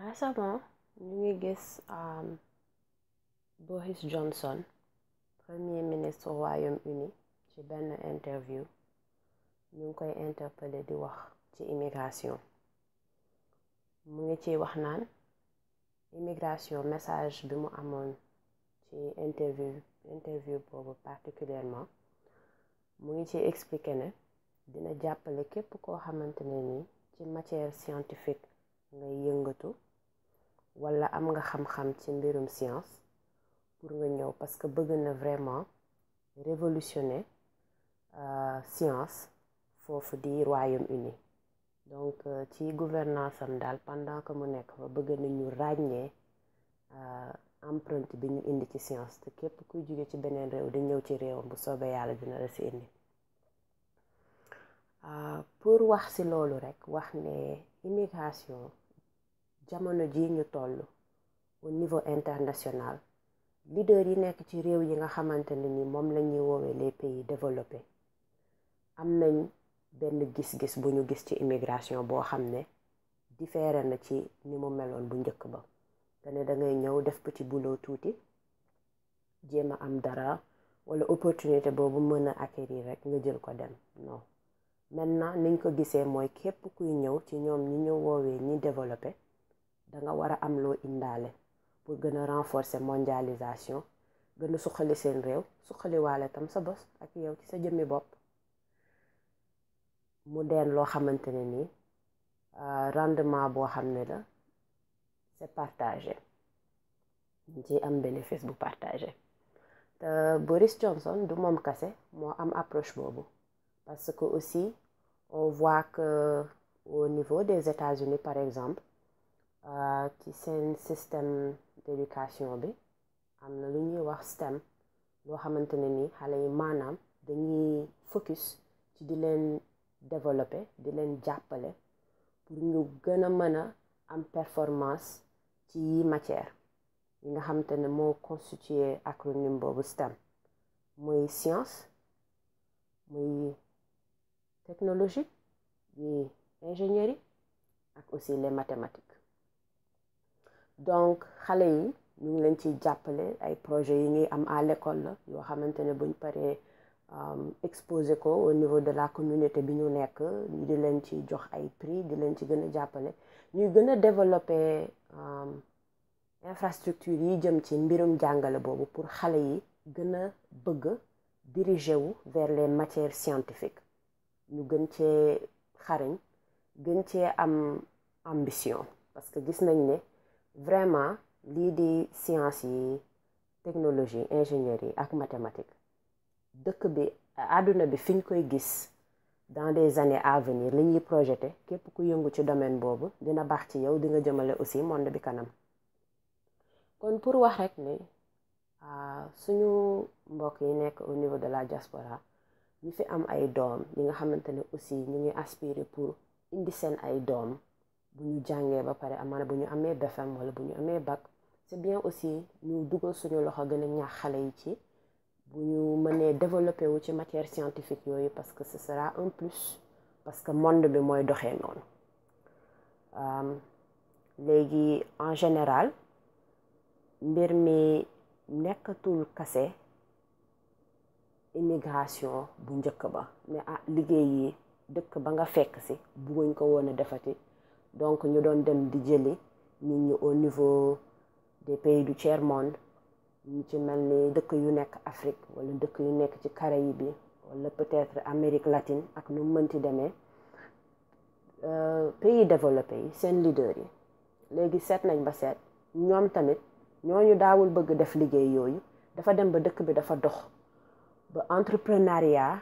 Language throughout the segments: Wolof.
Récemment ñu ngi gis Boris Johnson premier ministre Royaume-Uni ci benn interview ñu ngi koy interpellé di wax ci immigration mu ngi ciy wax naan immigration message bi mu amoon ci interview boobu particulièrement mu ngi ciy expliqué ne dina jàppale képp koo xamante ne nii ci matière scientifique ngay yëngatu wala am nga xam-xam ci mbirum science pour nga ñëw parce que bëgg na vraiment révolutionner science foofu di Royaume-Uni donc ci gouvernance am daal pendant que mu nekk fa bëgg na ñu ràññee empreinte bi ñu indi ci science te képp kuy jóge ci beneen réew di ñëw ci réewam bu soobee yàlla dina la si indi pour wax ci loolu rekk wax ne immigration jamono ji ñu toll au niveau international leader yi nekk ci réew yi nga xamante ne ni moom la ñuy woowee les pays développés am nañ benn gis-gis bu ñu gis ci immigration boo xam ne différé na ci ni mu meloon bu njëkk ba te ne da ngay ñëw def petit boulot tuuti jéem a am dara wala opportunité boobu mën a acquérir rek nga jël ko dem non maintenant niñ ko gisee mooy képp kuy ñëw ci ñoom ñi ñu woowee ñi développé da nga war a am loo indaale pour gën a renforcer mondialisation gën a suqali seen réew suqali waale tam sa bos ak yow ci sa jëmmi bopp mu deen loo xamante ne ni rendement boo xam ne la c'est partagé ñu ci am bénéfice bu partagé te Boris Johnson du moom kase moo am approche boobu parce que aussi on voit que au niveau des États-Unis par exemple ci seen système d'éducation bi am na lu ñuy wax STEM loo xamante ne ni xale yi maanaam dañuy focus ci di leen développer di leen jàppale pour ñu gën a mën a am performance ci matière yi nga xamante ne moo constitué acronyme boobu STEM muy science muy technologie muy ingénierie ak aussi les mathématiques donc xale yi ñu ngi leen ciy jàppale ay projets yi ñuy am à l'école la yoo xamante ne buñ paree exposé ko au niveau de la communauté bi ñu nekk ñu di leen ci jox ay prix di leen ci gën a jàppale ñuy gën a développer infrastructure yi jëm ci mbirum jàngale boobu pour xale yi gën a bëgg diriger wu vers les matières scientifiques ñu gën cee xarañ gën cee am ambition parce que gis nañ ne vraiment lii di science yi technologie ingénierie ak mathématique dëkk bi àdduna bi fi ñu koy gis dans des années à venir li ñuy projeté képp ku yëngu ci domaine boobu dina baax ci yow di nga jëmale aussi monde bi kanam kon pour wax rek ne suñu mbokk yi nekk au niveau de la diaspora ñi fi am ay doom ñi nga xamante ne aussi ñu ngi aspirer pour indi seen ay doom bu ñu jàngee ba pare amaana bu ñu amee BFEM wala bu ñu amee bac c'est bien aussi ñu dugal suñu loxo gën a ñaax xale yi ci bu ñu mënee développer wu ci matière scientifique yooyu parce que ce sera un plus parce que monde bi mooy doxee noonu léegi en général mbir mi nekkatul kase immigration bu njëkk ba mais liggéey yi dëkk ba nga fekk si bugguñ ko woon a defati donc ñu doon dem di jëli nit ñi au niveau des pays du tiers-monde ñu ci mel ni dëkk yu nekk Afrique wala dëkk yu nekk ci Caraïbes bi wala peut-être Amérique latine ak nu mënti demee pays développés yi seen leader yi léegi seet nañ ba seet ñoom tamit ñooñu daawul bëgg def liggéey yooyu dafa dem ba dëkk bi dafa dox ba entrepreneuriat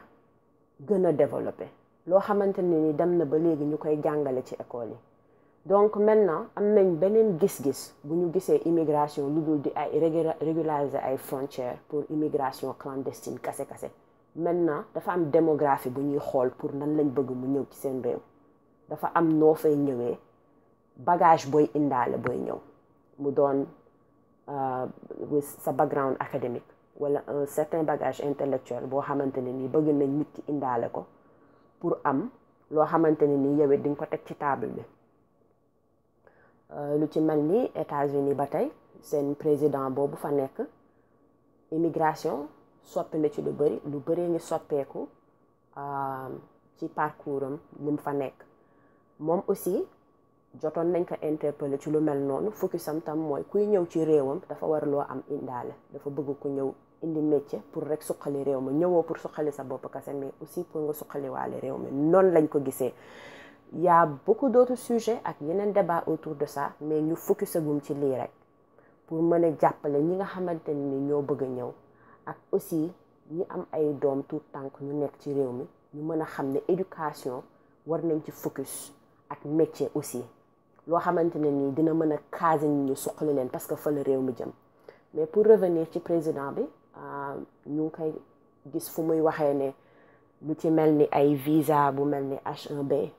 gën a développé loo xamante ne ni dem na ba léegi ñu koy jàngale ci école yi donc maintenant am nañ beneen gis-gis bu ñu gisee immigration lu dul di ay régulariser ay frontières pour immigration clandestine kase maintenant dafa am démographie bu ñuy xool pour nan lañ bëgg mu ñëw ci seen réew dafa am noo fay ñëwee bagage booy indaale booy ñëw mu doon sa background académique wala un certain bagage intellectuel boo xamante ne nii bëgg nañ nit ki indaale ko pour am loo xamante ne nii yow it di nga ko teg ci table bi lu ci mel ni États-Unis ba tey seen président boobu fa nekk immigration soppi na ci lu bëri ngi soppeeku ci parcours am ni mu fa nekk moom aussi jotoon nañ ko interpeller ci lu mel noonu focusam tam mooy kuy ñëw ci réewam dafa war loo am indaale dafa bëgg ku ñëw indi métier pour rek suqali réew mi ñëwoo pour suqali sa bopp kese mais aussi pour nga suqali waale réew mi noonu lañ ko gisee. Y a beaucoup d'autres sujets ak yeneen débat autour de ça mais ñu focusagum ci lii rek pour mën a jàppale ñi nga xamante ni ñoo bëgg a ñëw ak aussi ñi am ay doom tout tànk ñu nekk ci réew mi ñu mën a xam ne éducation war nañ ci focus ak métier aussi loo xamante ne nii dina mën a caser ñu suqali leen parce que fa la réew mi jëm. mais pour revenir ci président bi ñu ngi koy gis fu muy waxee ne lu ci mel ni ay visa bu mel ni H1B